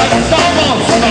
Sta a posto!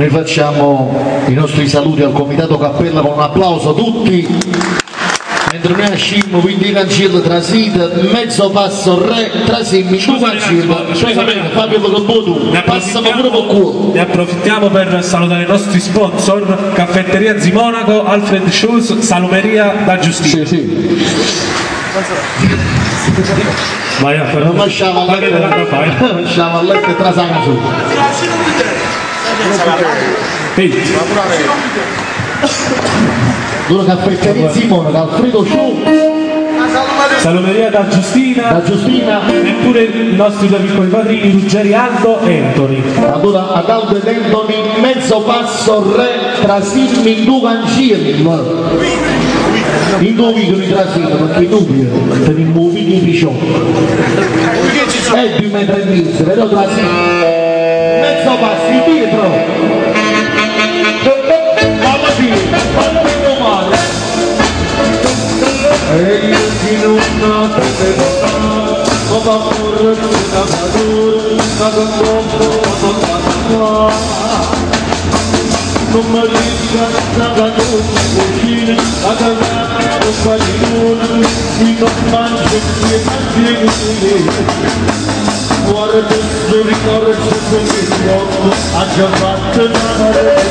Noi facciamo i nostri saluti al Comitato Cappella con un applauso tutti. Mentre noi uscimmo, quindi cancella trasite, mezzo passo re, trasimmi, tu cancella, Scusami. Fabio tu, Ne passami pure per culo. Ne approfittiamo per salutare i nostri sponsor, Caffetteria Zimonaco, Alfred Shoes, Salumeria da Giustino. Sì, sì. Vai a fare Non lasciamo a letto, lasciamo a letto e trasamo su. Ehi, Dura caffetteria Simone, Alfredo Show, Salumeria da Giustina da Giustina, e pure i nostri due piccoli padrini Ruggeri Aldo e Anthony. allora ad Aldo ed Anthony, mezzo passo re, trasimmi in due cancella. In due video di trasino, perché tu teniamo un video di 18. È 2,5 metri, però trasino. Mezzo passo indietro. Mamma mia, mamma mia male. E io chi non te ma pure una madura, ma non mi dica che non cucina, a casa non fa di nulla, si non mangia che mangi. Guarda questo ricordo che ha già fatto una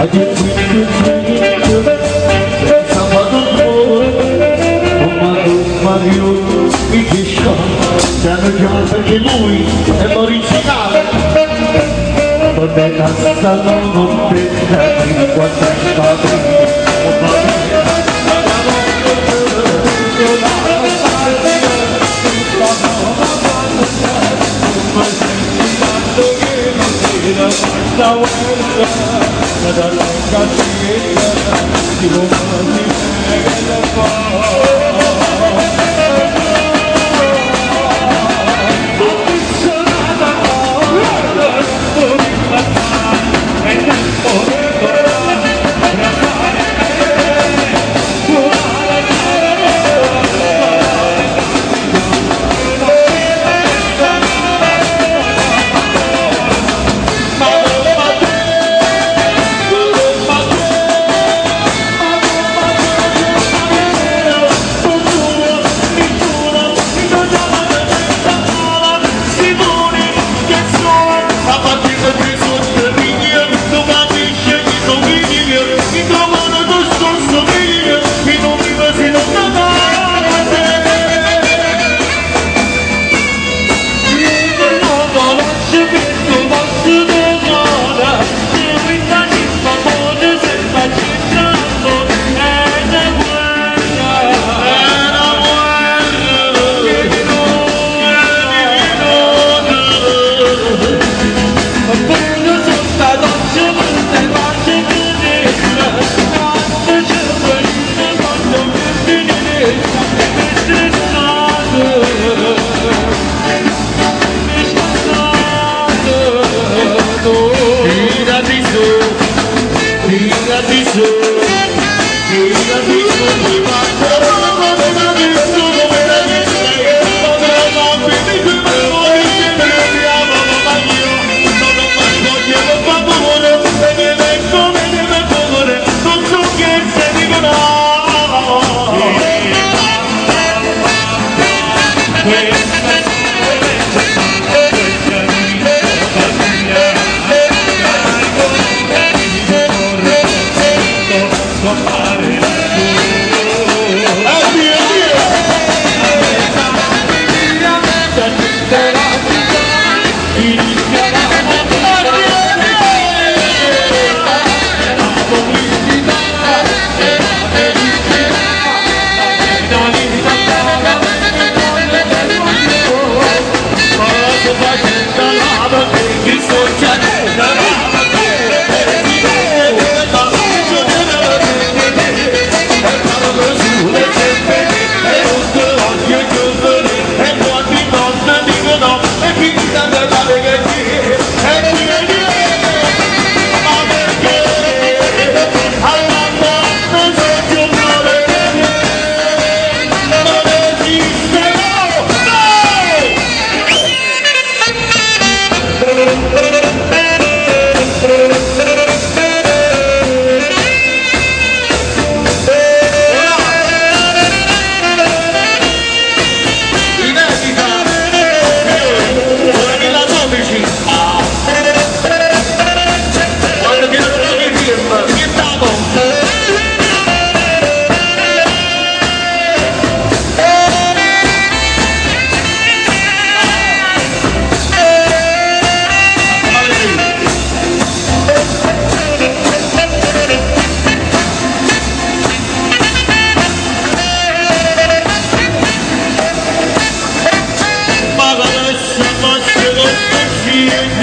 Perché lui è l'originale. Non è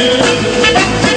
Yeah.